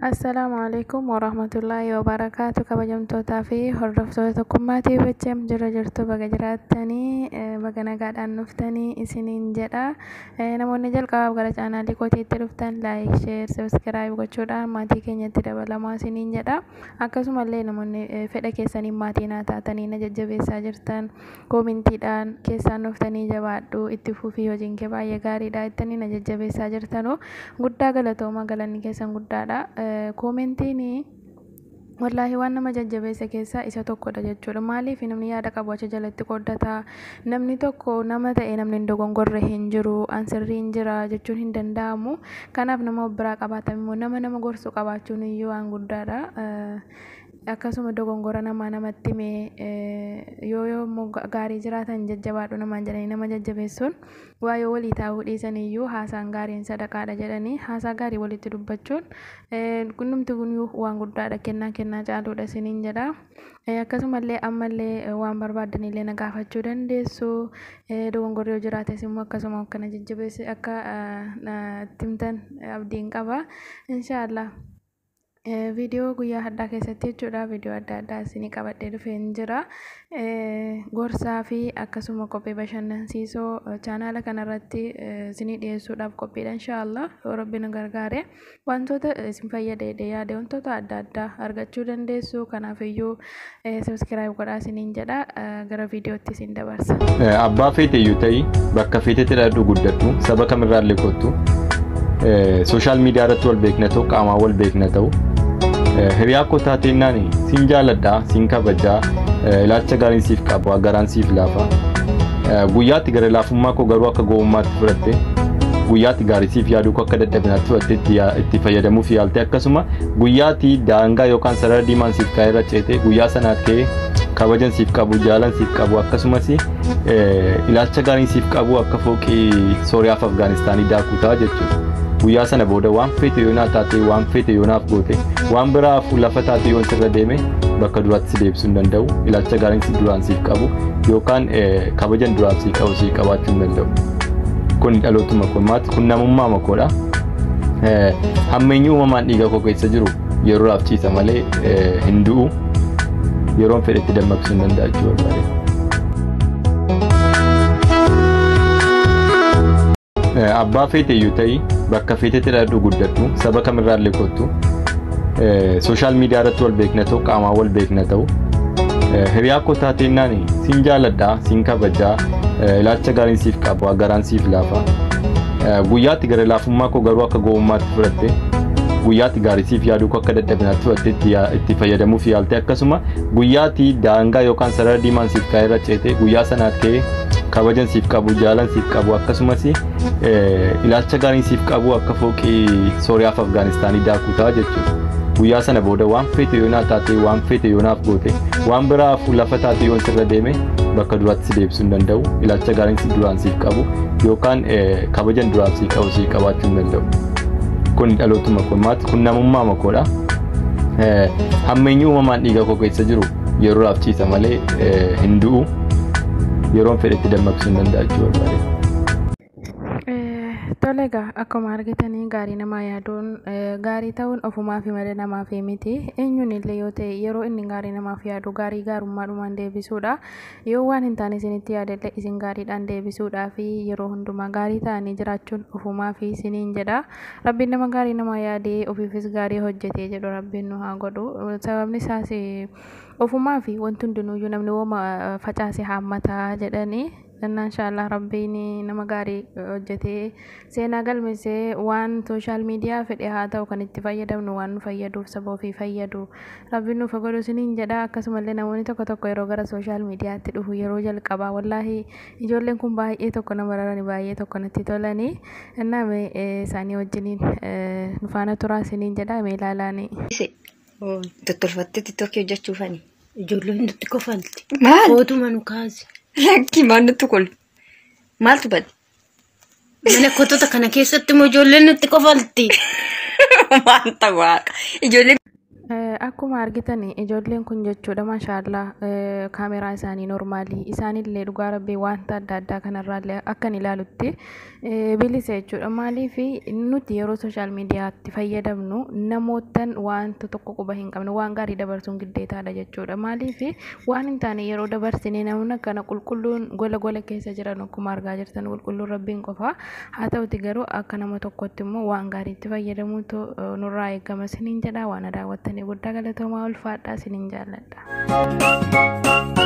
Assalaamu alaikum warahmatullaahi wabarakaatu. Kabajamtootaa fi hordoftoota Tokkummaa TV jira jirtu, baga jiraattanii, baga nagaadhaan dhuftanii isiniin jedha. Namoonni jalqabaaf gara chaanaalii kootiitti dhuftan like, share, subscribe gochuudhaan maatii keenyatti dabalamaa isiniin jedha. Akkasumallee namoonni fedha keessaniin maatii naa taatanii na jajjabeessaa jirtan, koomentiidhaan keessaan dhuftanii "Jabaadhu, itti fufii, hojiin kee baay'ee gaariidha" jettanii na jajjabeessaa jirtanu guddaa galatooma, galanni keessan guddaadha. Koomentiin wallaahi waan nama jajjabeessa keessaa isa tokkodha jechuudha. Maaliif? Namni yaada qabu achi jalatti qooddataa. Namni tokko nama ta'e, namni hin dogongorre hin jiru, an sirriin jira jechuun hin danda'amu. Kanaaf nama of biraa qabaatan immoo nama nama gorsu qabaachuun iyyuu waan guddaadha. Akkasuma dogongora namaa namatti himee, yoo immoo gaarii jiraatan "Jajjabaadhu" namaan jedhanii nama jajjabeessuun, waa yoo walii taa'uu dhiisan iyyuu haasaan gaariin sadaqaadha jedhanii, haasaa gaarii walitti dubbachuun kunnumti kun waan guddaadha, kennaa kennaa caaluudha isiniin jedha. Akkasumallee ammallee waan barbaaddanillee na gaafachuu dandeessu. Dogongorri yoo jiraates immoo akkasuma akkana jajjabeesse akka itti himtan abdiin qaba. Inshaallah. Viidiyoo guyyaa hadhaa keessatti jechuudha, viidiyoo adda addaa isinii qabadhee dhufeen jira. Gorsaa fi akkasuma qophii bashannansiisoo chaanaala kanarratti isinii dhiyeessuudhaaf qophiidha, inshaallah, yoo Rabbi nu gargaare. Wantoota isin fayyada jedhee yaade wantoota adda addaa argachuu dandeessu. Kanaafiyyuu subscribe godhaa isiniin jedha. Gara viidiyootti isin dabarsa. Abbaa feete iyyuu ta'i, bakka feetetti dhaladhu guddadhu, saba kamirraallee kottu, social media irratti wal beekna ta'u, qaamaan wal beekna ta'u, hiriyaa koo taateennaan siin jaaladha, siin kabajaa, ilaalcha gaariin siif qaba, garaan siif laafa. Guyyaatti gara laafummaa koo garuu akka gowwummaatti fudhatte, guyyaatti gaarii siif yaaduu koo akka dadhabinaatti fudhatte itti fayyadamuuf yaalte, akkasuma guyyaatti daangaa yookaan sarara diimaan siif kaa'ee irra ceete, guyyaa sanaat ka'ee kabajan siif qabu, jaalan siif qabu, akkasumas ilaalcha gaariin siif qabu akka fooqii Sooriyaaf Afgaanistaanii daakuu ta'a jechuudha. Guyyaa sana booda waan feete yoo naa taate, waan feete yoo naaf goote, waan biraa lafa taate yoo sirra deeme, bakka duraatti si deebisuu hin danda'u. Ilaalcha gaariin si duraan siif qabu yookaan kabajan duraan siif qabu siif qabaachuu hin danda'u. Kun dhalootuma kun maati, kun namummaa koodha. Hammeenyi uumamaan dhiiga koo keessa jiru yeroodhaaf ciisa malee hin du'u. Yeroon fedhetti dammaqsuu hin danda'a jechuu barbaade. Abbaa feete iyyuu ta'i, bakka feetetti dhaladhu guddadhu, saba kamirraallee kottu, social media irratti wal beekna ta'u, qaamaan wal beekna ta'u, hiriyaa koo taateennaan siin jaaladha, siin kabajaa, ilaalcha gaariin siif qaba, garaan siif laafa. Guyyaatti gara laafummaa koo garuu akka gowwummaatti fudhatte, guyyaatti gaarii siif yaaduu koo akka dadhabinaatti fudhatte itti fayyadamuuf yaalte, akkasuma guyyaatti daangaa yookaan sarara diimaan siif kaa'ee irra ceete, guyyaa sanaat ka'ee kabajan siif qabu, jaalan siif qabu, akkasumas ilaalcha gaariin siif qabu akka fooqii Sooriyaaf Afgaanistaanii daakuu ta'a jechuudha. Guyyaa sana booda waan feete yoo naa taate, waan feete yoo naaf goote, waan biraa lafa taate yoo sirra deeme, bakka duraatti si deebisuu hin danda'u. Ilaalcha gaariin si duraan siif qabu yookaan kabajan duraan siif qabu siif qabaachuu hin danda'u. Kun dhalootuma kun maati, kun namummaa koodha. Hammeenyi uumamaan dhiiga koo keessa jiru yeroodhaaf ciisa malee hin du'u. Yeroon fedhetti dammaqsuu hin danda'a jechuu barbaade. Tole egaa, akkuma argitanii gaarii namaa yaaduun, gaarii ta'uun ofumaaf malee namaaf miti. Eenyuun illee yoo ta'e yeroo inni gaarii namaaf yaadu gaarii gaarummaadhumaan deebisuudha. Yoo waan hin taane isinitti yaadallee isin gaariidhaan deebisuudhaa fi yeroo hundumaa gaarii ta'anii jiraachuun ofumaaf isiniin jedha. Rabbiin nama gaarii namaa yaadee ofiifis gaarii hojjetee jedhu Rabbiin nu haa godhu. Sababni isaas ofumaa fi wanti hundinuyyuu namni wooma facaase haammataa jedhanii. Innaa inshaallah Rabbiin nama gaarii hojjetee seenaa galmeessee, waan social media fedhe haa ta'u kan itti fayyadamnu waan nu fayyaduuf, saba ofii fayyadu Rabbiin nuuf godhu isiniin jedha. Akkasumallee namoonni tokko tokko yeroo gara social mediatti dhufu yeroo jalqabaa, wallaahi ijoolleen kun baay'ee tokko nama rarani, baay'ee tokko natti tolanii. Innaa mee isaanii wajjiniin nu faana turaa isiniin jedha, mee ilaalaanii. Tottolfattee TikTokii hojjechuufani. Ijoolleen nutti kofalti. Maal? Footuma nu kaasi. Lakki, maal nutti kolfi? Maaltu bade? Mana kotota kana keessatti immoo ijoolleen nutti kofalti. Wanta waaqa. Ijoollee Akkuma argitan ijoolleen kun jechuudha, maashaallah, kaameraa isaanii normaalii, isaanillee dhugaa rabbii wanta adda addaa kanarraallee akkan ilaalutti bilisa jechuudha. Maaliif nuti yeroo social mediatti fayyadamnu namootan wanta tokko quba hin qabne waan gaarii dabarsuun giddeetaadha jechuudha. Maaliif waan hin taane yeroo dabarsine namni akkana qulqulluun gola gola keessa jiran akkuma argaa jirtan qulqulluun rabbiin qofa. Haa ta'uti garuu akka nama tokkotti immoo waan gaariitti fayyadamuutu nurraa eegama isiniin jedha. Waan daawwattanii guddaa galatoomaa, ulfaadhaa, isiniin jaalladha.